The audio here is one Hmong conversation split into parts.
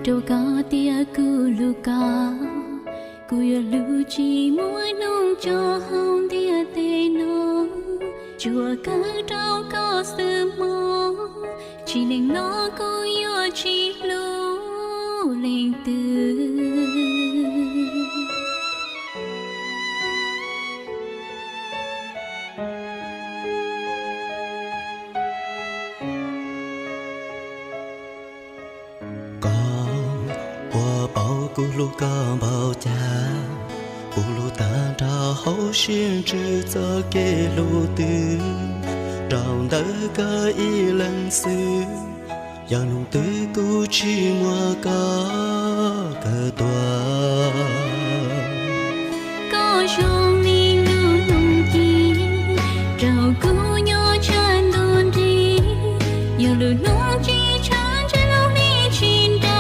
Rau koj tias kuv hlub koj, kuv yuav hlub tsis muaj hnub tso hauv ntiaj teb no. Tsuas kawm rau koj xwb mog, tsis neej no kuv yuav tsis hlub leej twg. Koj puas paub kuv hlub koj npaum cas? Kuv hlub tag nrho hauv siab ntsws txoj kev hlub twg rau ntawm koj ib leeg xwb. Yog hnub twg kuv tsis muaj koj kawm tuag, koj zoo li lub hnub ci rau kuv nyob tshaj ntuj nrig. Yog lub hnub tsis tshaj ntshe lub hli tsis nrag.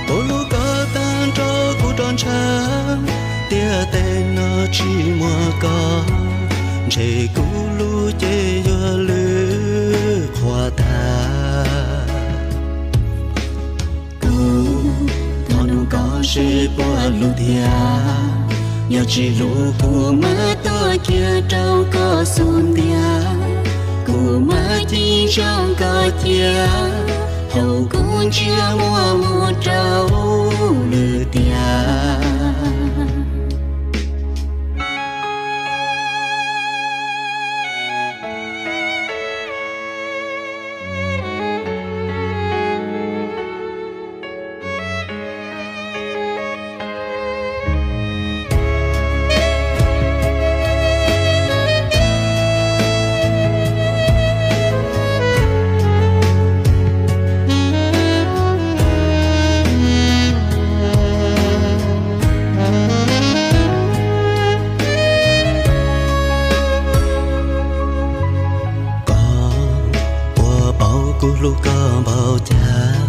Kuv hlub koj tag nrho kuv rov ntshaw, ntiaj teb no tsis muaj koj, ntshe kuv lub cev yuav lwj qhuav tag. Kuv thov nug koj seb puas hlub tiag, yog tsis hlub kuv mam tuaj kiag rau koj xub ntiag. Kuv mam cim ntsoov koj cia, hauv kuv ntsiab muaj mus rau lwm tiag. Koj puas paub kuv hlub koj npaum cas?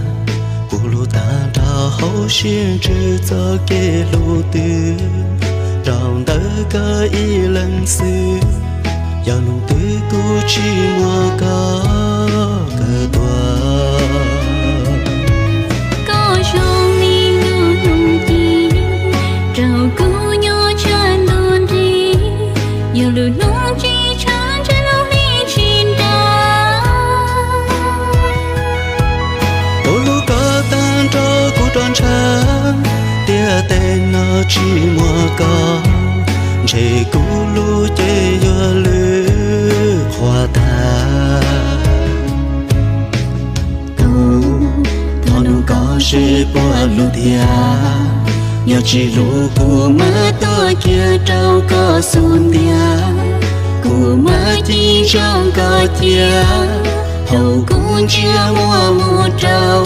Kuv hlub tag nrho hauv siab ntsws txoj kev hlub twg rau ntawm koj ib leeg xwb. Yog hnub twg kuv tsis muaj koj kawm tuag, koj zoo li lub hnub ci rau kuv nyob tshaj ntuj nrig. Yog lub hnub tsis tshaj ntshe lub hli tsis nrag. Kuv hlub koj tag nrho kuv rov ntshaw, ntiaj teb no tsis muaj koj, ntshe kuv lub cev yuav lwj qhuav tag. Kuv thov nug koj seb puas hlub tiag, yog tsis hlub kuv mam tuaj kiag rau koj xub ntiag. Kuv mam cim ntsoov koj cia, hauv kuv ntsiab muaj mus rau